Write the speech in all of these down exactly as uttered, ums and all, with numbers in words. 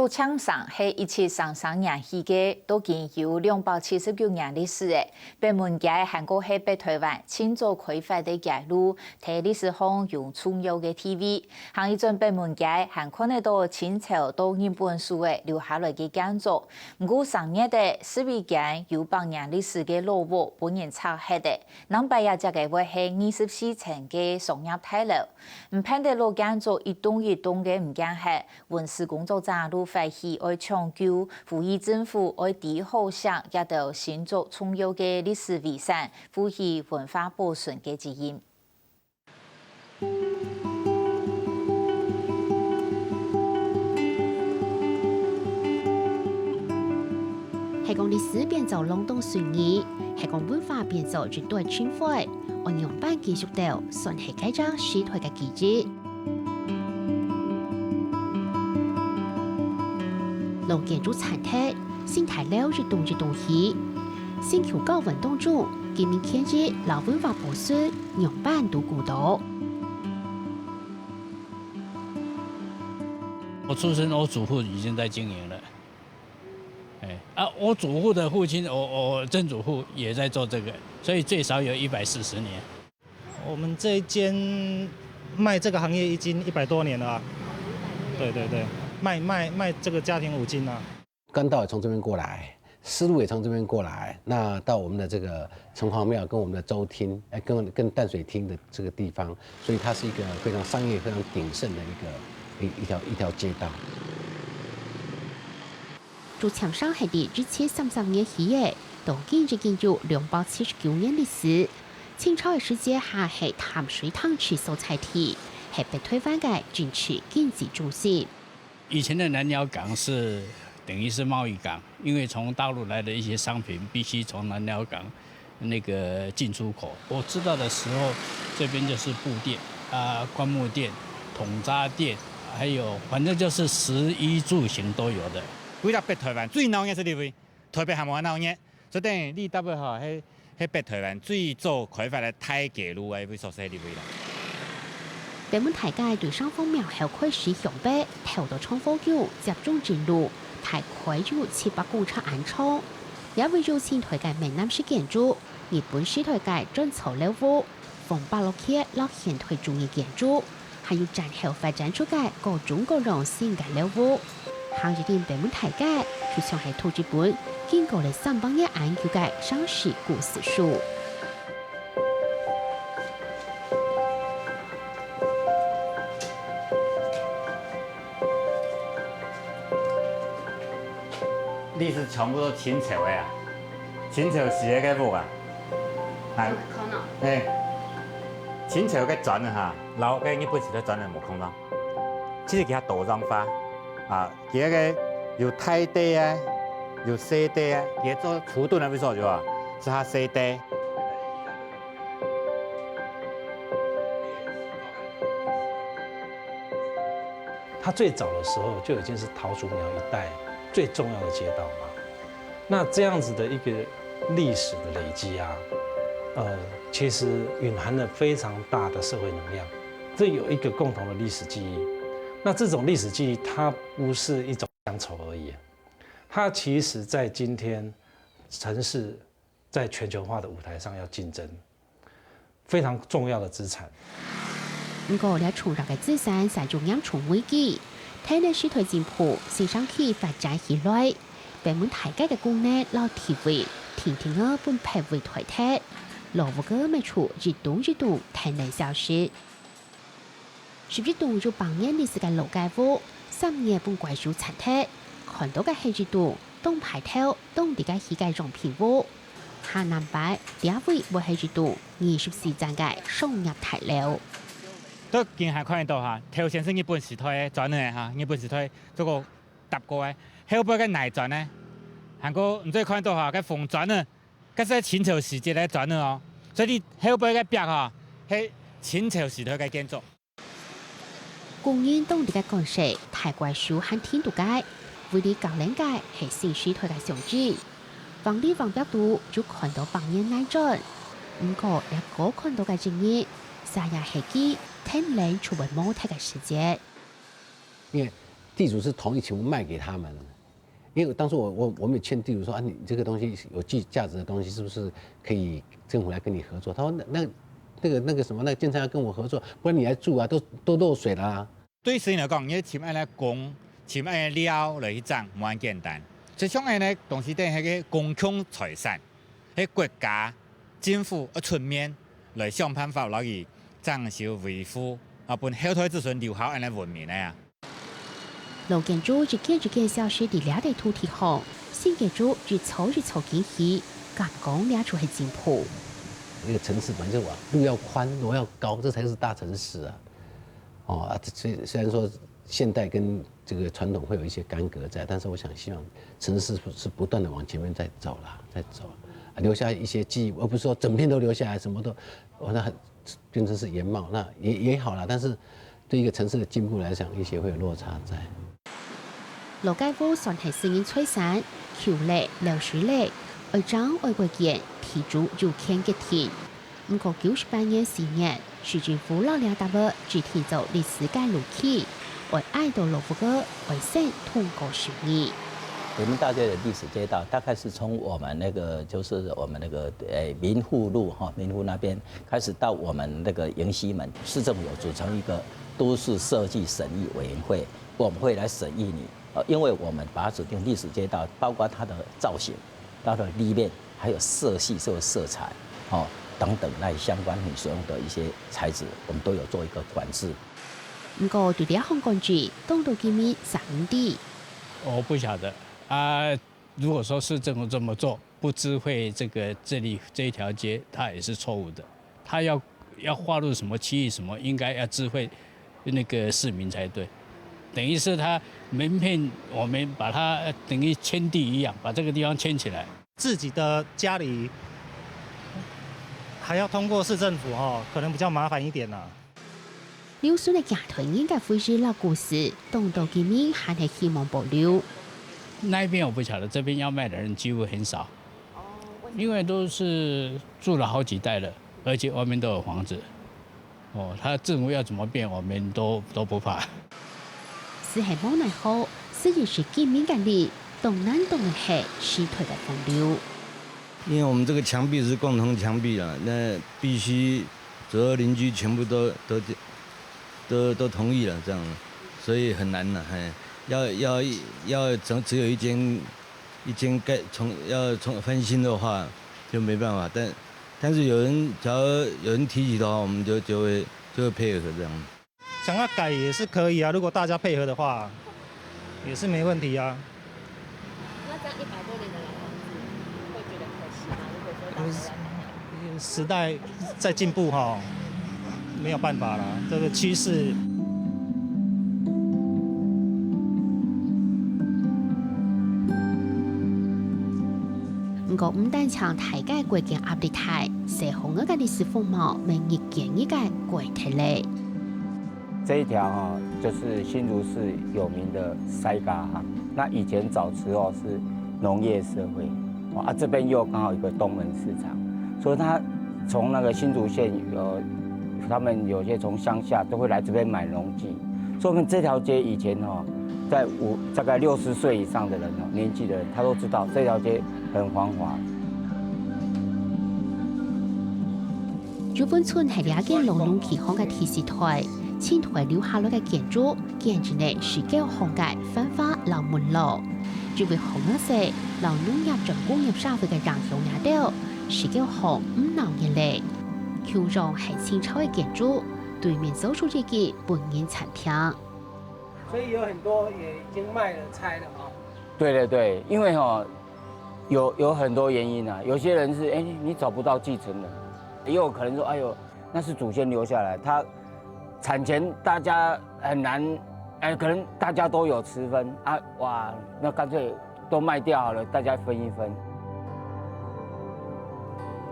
青山係一七三三年起个，都已經有兩百七十九年歷史了。北門街還過係北臺灣盡早開發个街路，在歷史上有重要个地位。行一轉北門街，還看得到清朝到日本時仔留下來个建築。毋過，上月仔，十一間有百年歷史个老屋分人拆忒了。南擺這隻个會係二十四層个商業大樓，毋盼得老建築一棟一棟个毋見忒， 文史工作者都發起愛搶救，呼籲政府愛知好惜這兜新竹重要个歷史遺產，負起文化保存个責任。係講歷史變做浪動水泥，係講文化變做一段塵灰，愛仰般繼續到，算係該隻時代个記憶。 老建築殘忒，新大樓一棟一棟起。新舊交換當中，今日建築摎文化保存仰般都顧到。我出生，我祖父已經在經營了。哎，啊，我祖父的父親，我，我曾祖父也在做這個，所以最少有一百四十年。 我們這一間賣這個行業已經一百多年了啊。對，對，對，賣，賣，賣這個家庭五金啊。乾道也從這邊過來，絲路也從這邊過來，那到我們的這個城隍廟跟我們的州廳，哎，跟，跟淡水廳的這個地方，所以它是一個非常商業、非常鼎盛的一個，一，一條，一條街道。竹青山係在一七三三年起个，到今已經有兩百七十九年歷史。 清朝个時節還係淡水廳治所在地，係北臺灣个政治經濟中心。以前的南寮港是等於是貿易港，因為從大陸來的一些商品必須從南寮港那個進出口。我知道的時候，這邊就是布店啊、棺木店、桶渣店，還有反正就是食衣住行都有的。歸隻北臺灣最鬧熱係這位，臺北還無恁鬧熱。 所以等於你搭配吼，係，係北臺灣最早開發个大街路个位所在這位啦。北門大街對城隍廟後開始向北，頭到長和宮接中正路，大概有七百公尺恁長。這位有清代个閩南式建築，日本時代个磚造樓屋， 仿巴洛克摎現代主義建築，還有戰後發展出个各種各樣新个樓屋。行一轉北門大街，就像係讀一本經過了三百年恁久个城市故事書。 歷史全部都清朝个啊，清朝時个屋啊。啊，看哦。嘿，清朝个磚啊哈，摎个日本時代磚啊無共樣，其實佢較多樣化啊，佢个有大塊啊，有細塊啊，佢做儲囤个位所就啊，係較細塊。 它最早的時候就已經是桃竹苗一帶最重要的街道嘛。那這樣子的一個歷史的累積啊，呃，其實蘊含了非常大的社會能量，這有一個共同的歷史記憶。那這種歷史記憶，它不是一種鄉愁而已，它其實在今天城市在全球化的舞台上要競爭，非常重要的資產。毋過，這重要个資產煞有嚴重危機。天然時代進步，新城區發展起來，北門大街个功能摎地位，定定仔分別位代替，老屋个賣厝一棟一棟天然消失。 十一棟有百年歷史个老街屋，三月分怪手拆忒，看到个係一棟當派頭、當值得起个樣品屋。下南擺，這位會係一棟二十四層个商業大樓。都今還看得到哈，頭先係日本時代个磚仔哈，日本時代做過搭過个，後背个泥磚呢，還過毋知看得到哈，个紅磚呢， 該係清朝時節个磚仔哦，所以你後背个壁吼，係清朝時代个建築。工人當值个感受，大怪手還挺到个，為你高興个係新時代个象徵。橫里橫壁肚就看到百年泥磚，毋過這高看到个一日，煞也係佢天然就會無忒个時節。因為地主是同意全部卖给他们，因为当初我我我们也劝地主说啊，你这个东西有价价值的东西，是不是可以政府来跟你合作？他说那那那个那个什么，那个建商要跟我合作，不然你来住啊，都都漏水了啊。对私人来讲，你尋恁樣公，尋恁樣料來去整，無恁簡單。就像恁樣東西等於係个公共財產，係國家、政府愛出面來想辦法，摎佢整修維護，啊，分後代子孫留下恁樣文明个啊。老建築一件一件消失在這塊土地項，新建築一座一座緊起，敢講這就係進步。一个城市本来就啊，路要宽，楼要高，这才是大城市啊。哦啊，这虽虽然说现代跟这个传统会有一些干戈在，但是我想希望城市是是不断的往前面在走啦，在走啊，留下一些记忆，而不是说整片都留下来，什么都，哦，那很变成是原貌，那也也好啦。但是对一个城市的进步来讲，一些会有落差在。老街屋算係私人財產，舊了、漏水了，愛整愛改建，地主有權決定。毋過九十八年四月，市政府摎這搭仔指定做歷史街路區，愛挨到老屋个，愛先通過審議。我们大街的历史街道大概是从我们那个，就是我们那个，诶，民富路哈，民富那边开始到我们那个迎西门，市政府有组成一个都市设计审议委员会，我们会来审议你，呃，因为我们把它指定历史街道，包括它的造型、它的立面，还有色系、这个色彩，哦，等等那相关你所用的一些材质，我们都有做一个管制。毋過對這項管制，當多居民煞毋知。我不晓得啊，如果说市政府这么做，不知会这个这里这一条街，它也是错误的。他要要划入什么区域什么，应该要知会那个市民才对。等于是他名片，我们把它等于圈地一样，把这个地方圈起来。自己的家里还要通过市政府哦，可能比较麻烦一点啦。劉順个家庭應該回憶摎故事，當多居民還係希望保留。那一边我不晓得，这边要卖的人几乎很少，因为都是住了好几代了，而且外面都有房子。哦，他政府要怎么变，我们都都不怕。斯係無奈何，雖然係居民个利，當難擋个係時代个洪流。因为我们这个墙壁是共同墙壁啊，那必须左右邻居全部都都都都同意了，这样，所以很难了，嘿，要要要只只有一间一间盖重要重翻新的话，就没办法。但但是有人只要有人提起的话，我们就就会就会配合这样。想要改也是可以啊，如果大家配合的话，也是没问题啊。那这样一百多年的老房子，会觉得可惜吗？如果说大家要改，时代在进步哈，没有办法啦，这个趋势。毋過毋單淨大个改建壓力大，細巷仔个歷史風貌乜日見日个改忒咧。 这一条哈，就是新竹市有名的塞嘎巷。那以前早期哦是农业社会，哦啊这边又刚好有一个东门市场，所以他从那个新竹县有，他们有些从乡下都会来这边买农具，说明这条街以前哦，在五大概六十岁以上的人哦，年纪的人，他都知道这条街很繁华。 朱文春係這間老農具行个第四代，清代留下來个建築，見證了十九巷个繁華摎沒落。因為巷仔細，摎農業轉工業社會个影響也兜，十九巷毋鬧熱咧。舊巷係清朝个建築，對面走出一間本人餐廳。所以有很多也已经卖了、拆了啊。对对对，因为哈，有有很多原因啊，有些人是哎、你找不到继承人，也有可能说哎呦，那是祖先留下来，他产前大家很难，哎，可能大家都有持分啊，哇，那干脆都卖掉好了，大家分一分。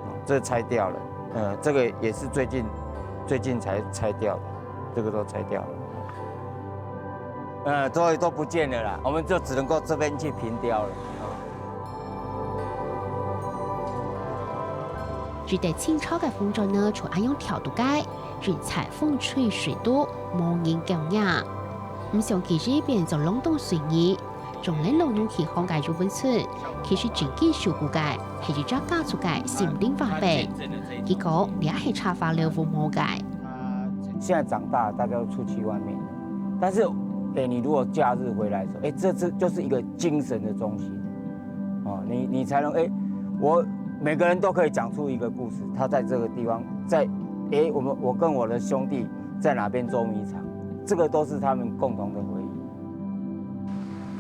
哦，这拆掉了，呃，这个也是最近最近才拆掉的，这个都拆掉了。呃，都都不见了啦，我们就只能够这边去凭吊了。一垤清朝个紅磚仔就恁樣吊到該，真正風吹水都無人夠仰。毋想記憶變做浪蕩歲月，將來老人去看个游文春，其實真經受苦个，係一隻家族个心靈畫本。佢講，這係插花樓無無个。現在長大，大家都出去外面，但是，哎，你如果假日回來的時候，哎，這這就是一個精神的中心。哦，你你才能哎，我每個人都可以講出一個故事，他在這個地方，在哎，我們我跟我的兄弟在哪邊捉迷藏，這個都是他們共同的回憶。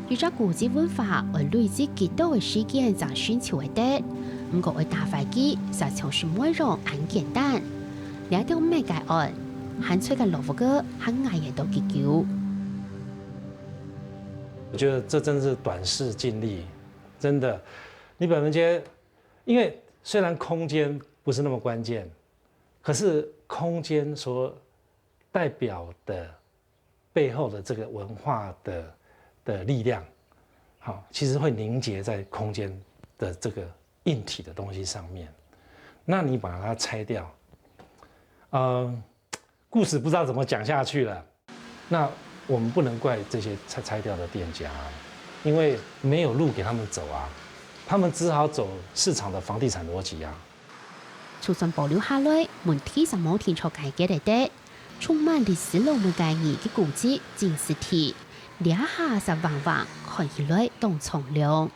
一隻古蹟文化愛累積幾多个時間正成就會得，毋過愛打壞佢，實像係無樣恁簡單。這條毋係个案，還在个老屋哥還挨得到幾久。我覺得這真是短視近利，真的。你本文街，因為雖然空間不是那麼關鍵，可是空間所代表的背後的這個文化的的力量，好，其實會凝結在空間的這個硬體的東西上面。那你把它拆掉，呃，故事不知道怎麼講下去了。那我們不能怪這些拆拆掉的店家啊，因為沒有路給他們走啊，他們只好走市場的房地產邏輯啊。就算保留下來，問題就無定著解決得得。充滿歷史老味个二級古蹟真實地，這下煞橫橫，看起來當蒼涼。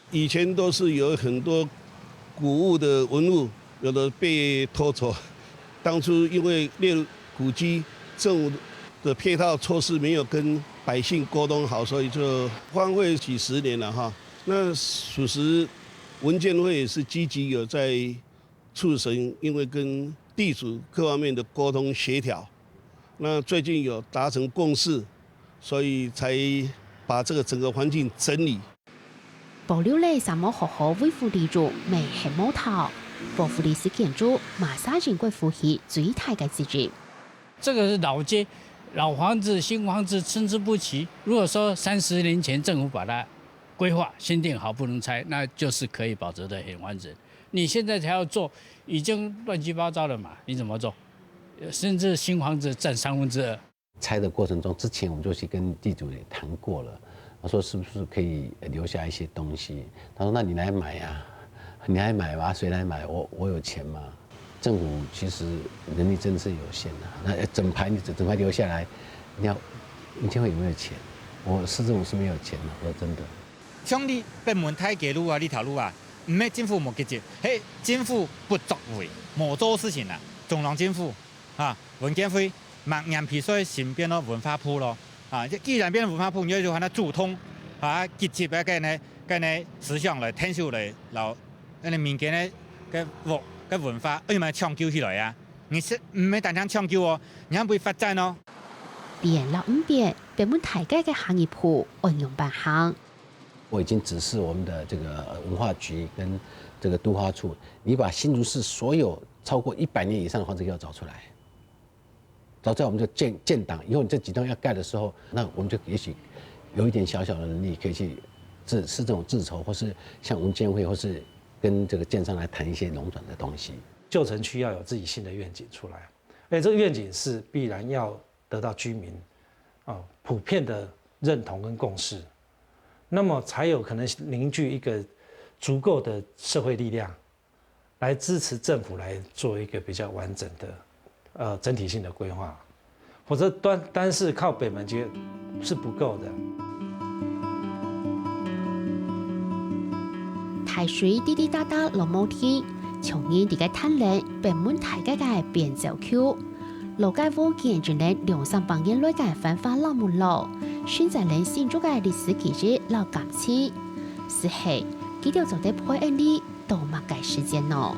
以前都是有很多古物的文物，有的被偷走，当初因为列入古迹，政府的配套措施没有跟百姓沟通好，所以就荒废几十年了哈。那属实文建会也是积极有在促成，因为跟地主各方面的沟通协调，那最近有达成共识，所以才把这个整个环境整理。保留了煞無好好維護利用，乜係無頭。保護歷史建築，嘛煞應該負起最大个責任。这个是老街，老房子、新房子参差不齐。如果说三十年前政府把它规划、先定好不能拆，那就是可以保持得很完整。你现在才要做，已经乱七八糟了嘛，你怎么做？甚至新房子占三分之二。拆的过程中，之前我们就去跟地主也谈过了，我说是不是可以留下一些东西？他说：“那你来买啊，你来买吧，谁来买？我我有钱吗？”政府其实能力真的是有限的、那整排你整整排留下来，你要文建会有没有钱？我市政府是没有钱的，我说真的。像你北门大街路啊，這條路啊，毋係政府無積極，係政府不作為，無做事情啊。中央政府啊，文建會，明年比賽先變到文化部咯。啊，既然變文化部，你就喊佢主動啊，積極个跟呢跟呢思想來，𢯭手來，摎該民間个个文个文化，愛慢慢搶救起來啊！你係毋係單單搶救哦，你還會發展哦。變摎毋變，北門大街个下一步愛仰般行？我已经指示我们的这个文化局跟这个都发处，你把新竹市所有超过一百年以上的房子给我找出来。 早知道我们就建建档，以后你这几栋要盖的时候，那我们就也许有一点小小的能力，可以去自是这种自筹，或是向文建会，或是跟这个建商来谈一些农转的东西。旧城区要有自己新的愿景出来，而且这个愿景是必然要得到居民啊、普遍的认同跟共识，那么才有可能凝聚一个足够的社会力量，来支持政府来做一个比较完整的呃整体性的规划，否则单单是靠北门街是不够的。大水滴滴答答落無停，像人在該談論北門大街个變奏曲。老街屋見證了兩三百年來个繁華老門路，承載了新竹个歷史記憶摎感情。只係，佢兜做得陪𫣆俚到麼个時節呢？